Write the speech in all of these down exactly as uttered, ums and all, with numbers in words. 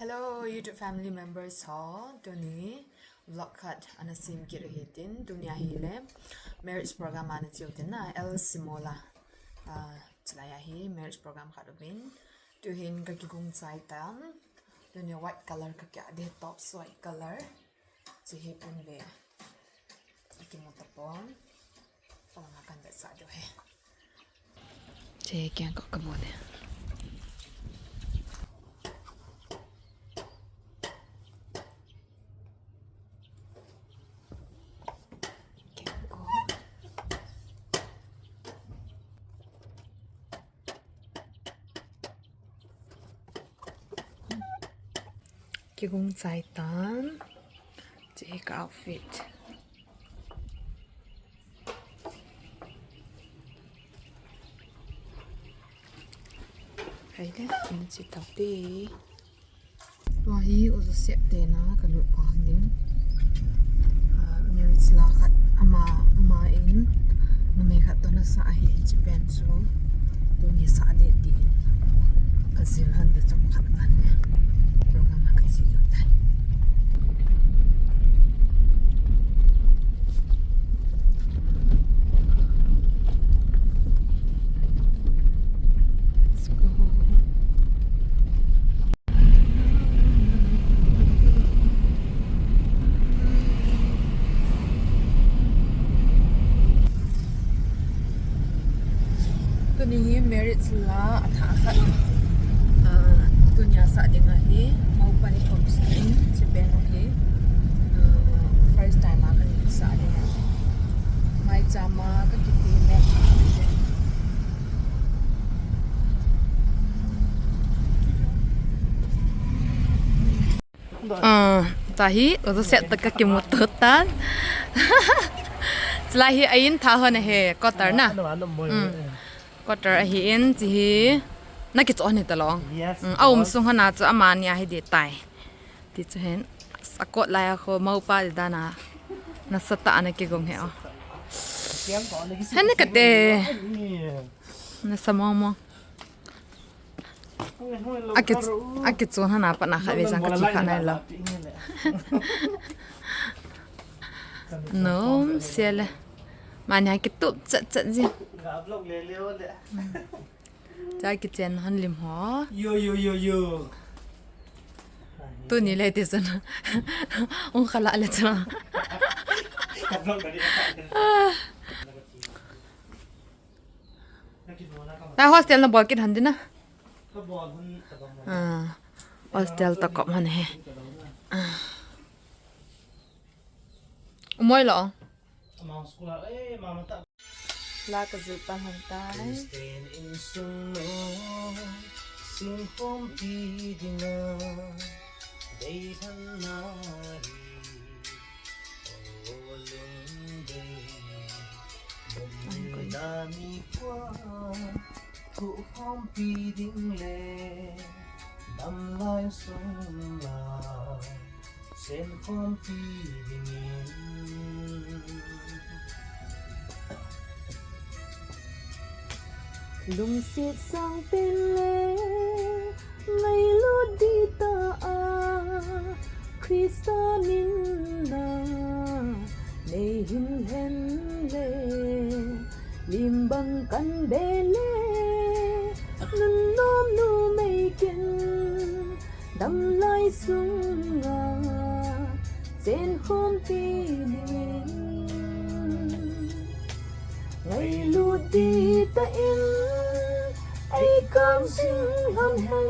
Hello YouTube family members ho, tuni vlog khat ana sem kit u hitin, tunia hile marriage program ana cheu tin na, El Simola, ah, chulai a hi marriage program khat uvin, tuhin ka kigong chai tan, tuni white color ka kia de, tops white color, chi hi pun ve, kimu tapon. Palanga kan vetsah diu ahi. Che, kiang ko ka mu de. Kiang ko. Kigong chai tan. Che ka outfit. Hai le, ina chi tau te. Tua hi u Joseph te na ka lut pa ding. Ah, marriage la khat ama, ama in numei khat toh ana sa ahi, chi pen chu tuni sa de tin ka jil han de, chomkhat tan le program a ka chi ding tai. Let's go. Tuni hi marriage la athah khat. Ah, tunia sa ding ahi, maupa ni kom sa in, chi pen u hi. Ah, first time a kani sa ding ahi. Maicham a ka kiti le. Ah, tua hi, u Joseph toh ka kimu to tan. Chulai hi a in tha hon ahi, quarter na. Mm. Quarter ahi in, chi hi. Na kicho ni ta long. Yes, mm, a um boss. Sung hon a chu amani ahi de tai. Ti chu hin, a kot lai a kho, maupa di dan a. Nasa tah a na kigong he o. Siam ko na kisi. Hene kate. Ni. Nasa mong mong. Aki, aki chun hana pat na kha ve jang ka chi kha nai lo. Nom sia le. Mani ha kitup chat chat ji. Ga vlog le le o le. Cha kichen hon lim ho. Yo, yo, yo, yo. Tuni le ti chun. Ong khala le chun. Ka vlog ka di. Ah. Ta hostel na bol kit hon ding na. Ah, hostel toh kop hon he. Ah. Umoi lo. La ka jil pan hon tai. Christian insung no, singkhompi dinga, dei lhan na hi. Lungdei, lungdei dami kua, thukhompi ding le, damlai sung la, senkhompi dingin. Lungset sang pen le, ngailut ding tah a, Christa min na, nei hin hen le, lim bang kan be le, nunnom numei kin, damlai sunga, senkhompi dingin. Ngailut ding tah in, ei kam sing ham hen,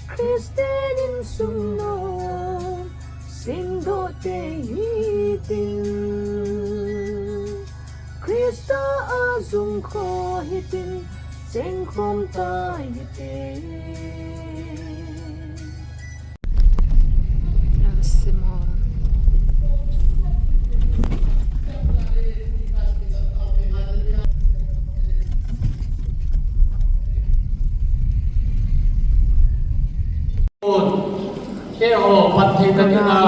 Christian insung no, singdoh te hitin. Christa a jung kho hitin, singkhom ta hitin. Keiho phat thei takin a,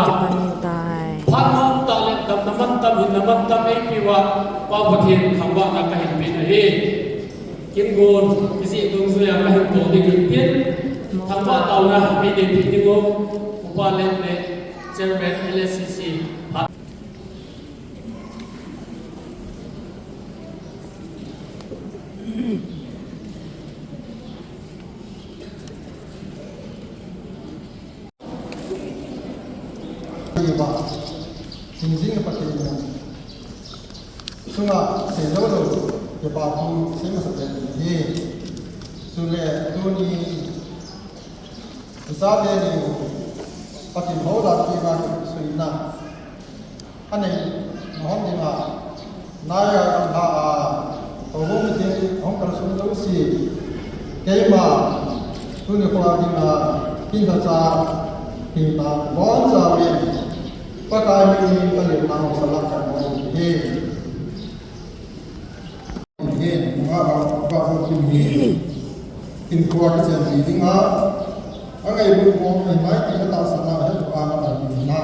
phat hom tah le damna mantam, hinna mantam eipeuva, Pa Pathen thangvahna kahin pe ahi. Kin gon, kijih dungjuia kahin to ding ahi. Thangvah taona, hei ding phi ding u, Upa Leng le Chairman L S C C. Iba, hingjing Pathen sunga seilou lou, kipa thu sei masa pen hi. Chule tuni ichate ni Pathen hou la ki ma suina. Anei, nahon dinga, nai a gamla a, houbung meeting hung kalsong jouse, keima, tuni khoa dinga, kin lhacha, tina, bonchauvin, Pakai minin kalep nau salam kamu hi. Hin, nunga ba, ba, ba, kin hi. Kin khoa kichenpi dinga, angailut mo, mai mai ti katahsan a, hi, pa, na, na, na.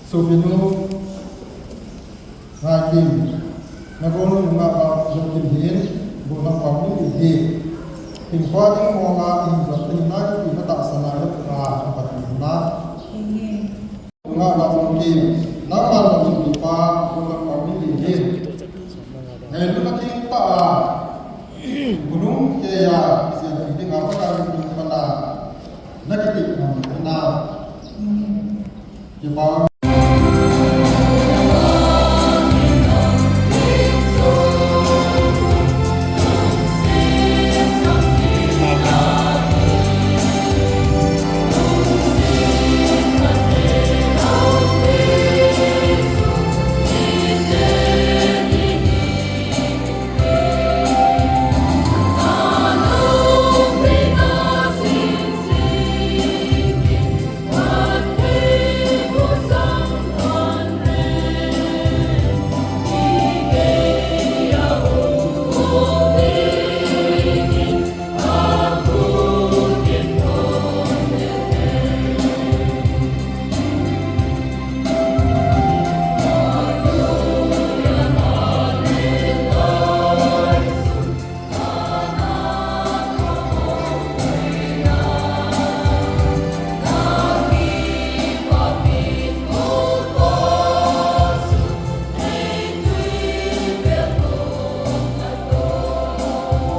Sopinu, Ngaikim, nagonu nunga ba, Jokim hin, bu nang pang ni hi. Kin khoa ding mo nga, in jot ni na, ti katahsan a, hi, pa, na, na, na. Amen. Nga ba ong ki, nangma ba ong ki pa, ko na pa mi ni ni. Ngailut na king pa a, bulung ke ya, kisian ki ding apa ka mi pa na, na ki ti na na. Ki pa.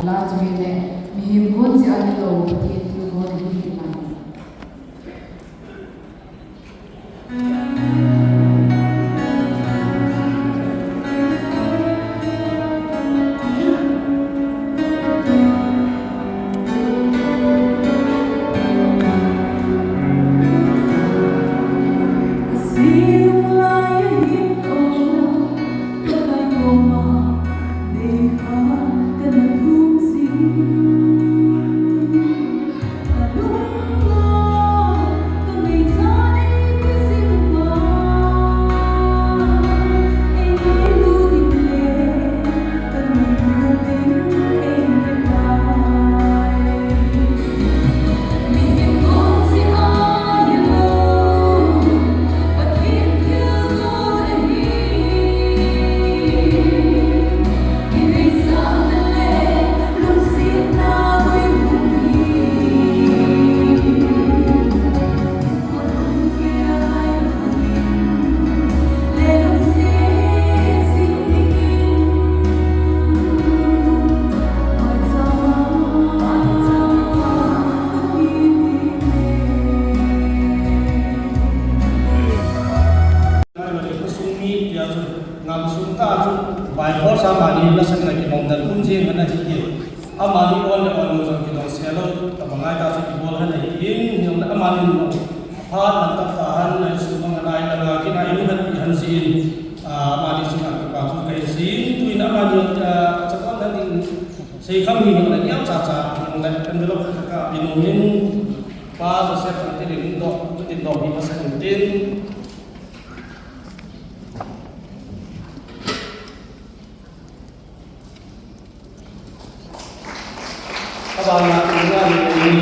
La chu hile, mihem gon jeh a nilou, Pathen thilgon ahi ti ahi. Khosung mi tia chu, gamsung tah chu, by force amani nasatah in akilhom dan um jing ahi. Amani ol le ol lou jong kidong se lou, tobang ngai tah chu kibol ahi in, hinlah amani phat lam tah tah a, nai sung bang anai langa kinai hung hat ti ahin jin, ah, amani chunga kipa thu kahin sei in, tuin amani, ah, chapang na ding seikham hi hinlah neocha cha, hinlah envelope khat khat ka pe nom in, Pa Joseph Thangtil in doh, tin doh hi masa in tin. Abana, ina ni,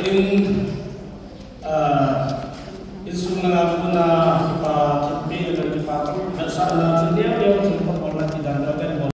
in, Ah, insung langa kona kipa thempi le kipa thempi, vetsahna thil neo neo thil phabol na ti dan lo ten bol.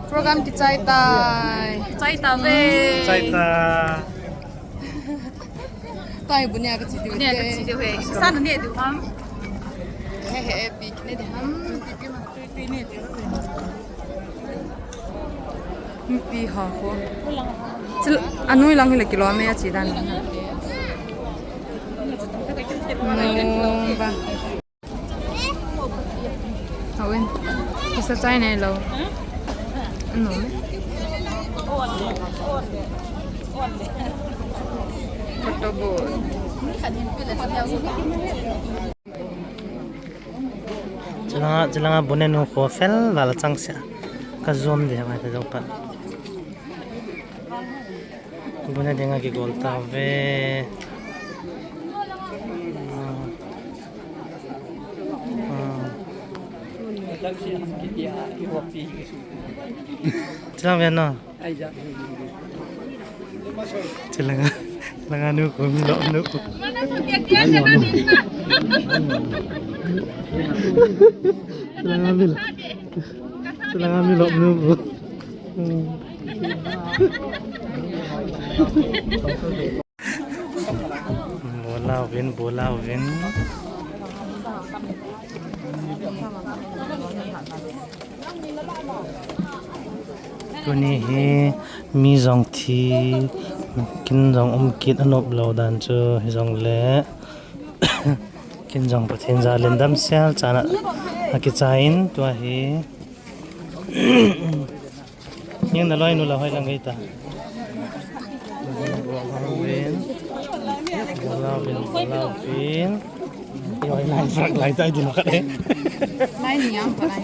Program kichai tai. Chai ta ve. Chai ta. Tai bu ne ka chi diu. Bu ne ka chi diu he. Sa ne diu ham. He he, pi kine diu ham. Pi pi ma. Pi pi ma. Pi ha ko. Chil, anoi lang hi le kilo me a chi dan. No ba. Hawin. Kisa chai nei lo. Ano? Photo booth. Chilanga, chilanga bu ne nu kho fel vala chang sia. Ka zoom de mai ka zoom pat. Bu ne dinga kigol ta ve. Ah. Ah. Chilang ve no. Chilanga, chilanga nu ko, mi lo nu ko. Chilanga mi lo. Chilanga mi lo nu ko. Hmm. Bola uvin, bola uvin. Tuni hi mi jong thi, kin jong um kit anop lou dan chu hijongle. Kin jong Pathen jal in damsel chan a, akichai in tua hi. Ning na loi nu la hoi lang gei ta. Bola uvin, bola uvin. Yo, line farak lai tai din khat e. Line yang pa lai.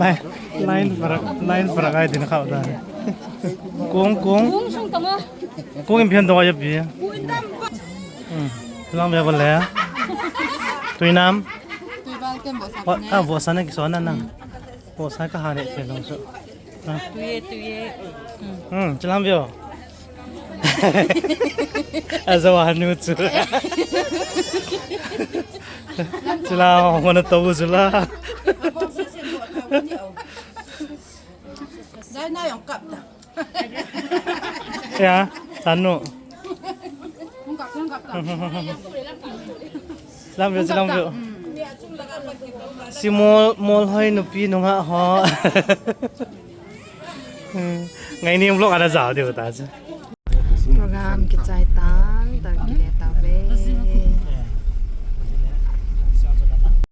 Line, line farak, line farak ai din khat ta. Kong, kong. Kong sung tama. Kong in pian dong ai pi. Hmm. Lang bia bole. Tui nam. Tui bal ken bo sa. Wa, ne. Ka bo sa ne ki so na nang. Bo sa ka ha ne se long so. Ha. Tuye, tuye. Hmm, chilang bio. Azawa nu chu. Chilang mana to chu la. Dai na yong kap ta. Ya, tanu. Lam view, lam view. Si mol, mol hoi nupi nunga ho. Ngai ni vlog ada jao diu ta chu. Program kichai tan, ta kile